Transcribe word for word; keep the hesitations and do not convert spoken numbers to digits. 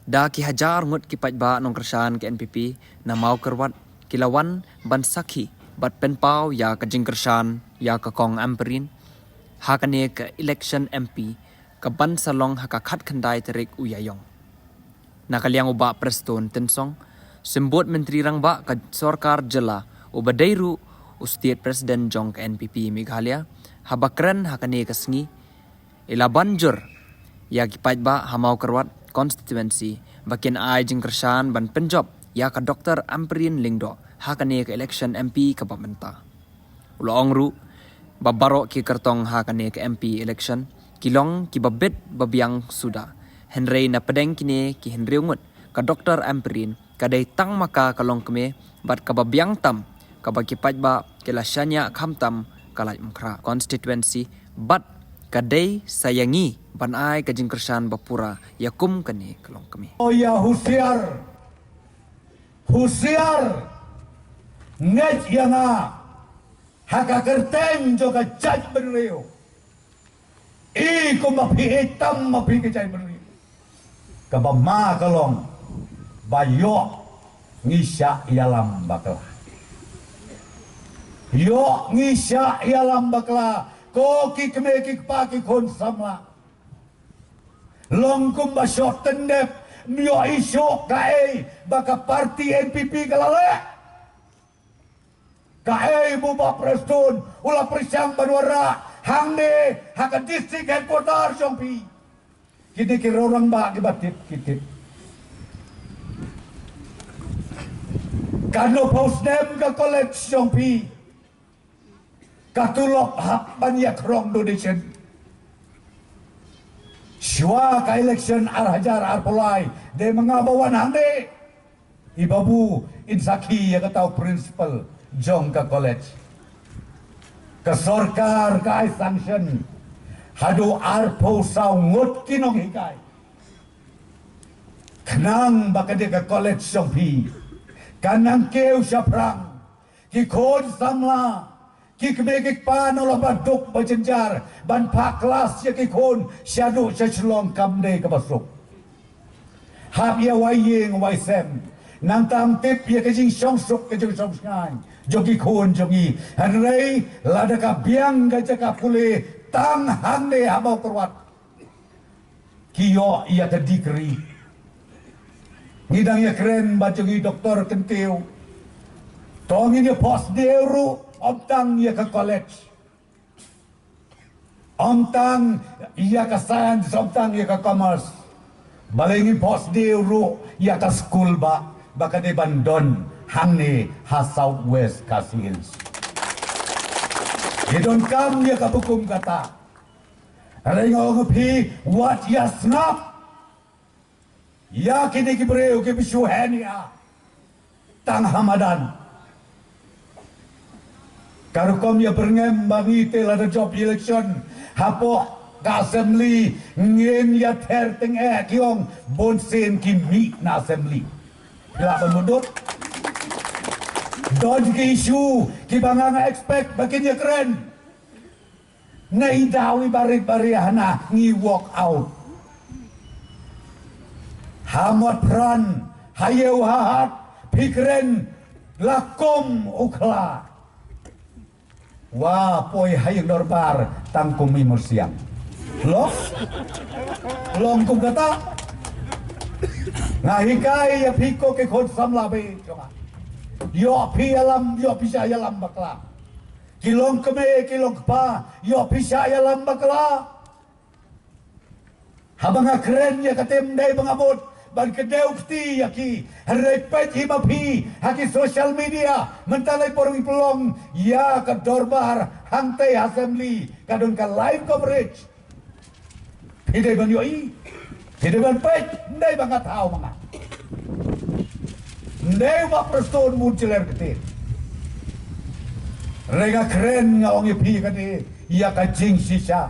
Da ki hajar ngut ki paidbah nongkyrshan ka N P P na Mawkyrwat ki la wan ban sakhi bad pynpaw ïa ka jingkyrshan ïa ka Kong Ampareen ha kane ka election M P ka ban sa long ha ka khatkhyndai tarik u Ïaiong. Na ka liang u Bah Prestone Tynsong, Symbud Myntri Rangbah ka Sorkar Jylla, uba dei ruh u State President jong ka N P P Meghalaya, haba kren ha kane ka sngi, i la ban jur ïa ki paidbah ha Mawkyrwat constituency ba kin ai jingkyrshan ban pynjop ïa ka Doctor Ampareen Lyngdoh ha kane ka election M P kaba mynta. U la ong ruh ba baroh ki kyrtong ha kane ka M P election ki long kiba bit ba biang suda. Hynrei na pdeng kine ki hynriew ngut, ka Doctor Ampareen ka dei tang ma ka ka longkmie bad kaba biang tam kaba ki paidbah ki la shaniah khamtam ka Laitumkhrah constituency bad ka dei sa ïa ngi ban ai ka jingkyrshan ba pura ïa kum kane ka longkmie. O ïa husiar, husiar, ngeit ïa nga ha ka kyrteng jong ka jaitbynriew. I kumba phi i tam ma phi ka jaitbynriew. Kaba ma ka long ba ïoh ngi shah ïalam bakla. Ïoh ngi shah ïalam bakla, ko ki kmie ki kpa ki khun samla. Long kumba shot tyndep, ym ïoh i shoh kaei ba ka party N P P ka la leh. Kaei ba u Bah Prestone u la pyrshang ban wanrah hangne ha ka district headquarter jong phi. Kine ki rong rangbah kiba tip ki tip. Katno phew snem ka college jong phi ka tulop hap ban ïa krong donation. Shuwa ka election ar hajar arphew lai, dei ma nga ba wan hangne. I babu in sakhi ïa kata u principal jong ka college. Ka sorkar ka ai sanction haduh arphew saw ngut ki nonghikai. Khnang ba ka dei ka college jong phi kan nang kiew shaphrang, ki khun samla, ki kmie ki kpa nang long ba duk ba jynjar ban phah klas ïa ki khun shaduh sha Shillong kam dei kaba suk. Hap ïa wai ïing wai sem, nang tam tip ïa ka jingshongsuk ka jingshongshngaiñ jong ki khun jong ngi. Hynrei lada ka biang ka jaka pule tang hangne ha Mawkyrwat, ki ïoh ïa ka degree. Ngi dang ïa kren bad jong i Doktor Kyntiew. To ngin ïa pos dei ruh ym tang ïa ka college, ym tang ïa ka science, ym tang ïa ka commerce. Balei ngin pos dei ruh ïa ka skul ba, ba ka dei ban don hangne ha South West Khasi Hills. Ngi donkam ïa ka bukum kata. Hynrei nga ong ïa phi, wat ïa sngap ïa kine ki briew kiba shu heh nia tang ha madan. Ka rukom ïa byrngem ba ngi te lada jop election hapoh ka assembly ngin ïa ther tyngeh, ki ong bun sien ki mih na assembly. Phi lah ban mutdur. Don ki issue kiba nga nga expect ba kin ïa kren. Nai daw i barit baria hana ngi walk out. Ha Motphran, ha Ïewhahat, phi kren la kum u khla. Wa poi ha ïing dorbar tang kum i mursiang. Long, long kum kata. Nga hikai ïa phi ko ki khun samla ba ïeit jong nga. Ïoh phi ïalam, ïoh phi shah ïalam bakla. Ki long kmie, ki long kpa, ïoh phi shah ïalam bakla. Haba nga kren ïa kata ym dei ba nga mut ban kdew kti ïa ki. Hynrei peit hi ma phi ha ki social media, mynta lai por ngi pynlong ïa ka dorbar hangtei ha assembly, ka don ka live coverage. Phi dei ban ïohi, phi dei ban peit, ym dei ba nga thaw ma nga. Ym dei ba Prestone Mut Jler kti. Hynrei nga kren, nga ong ïa phi kane ïa ka jingshisha.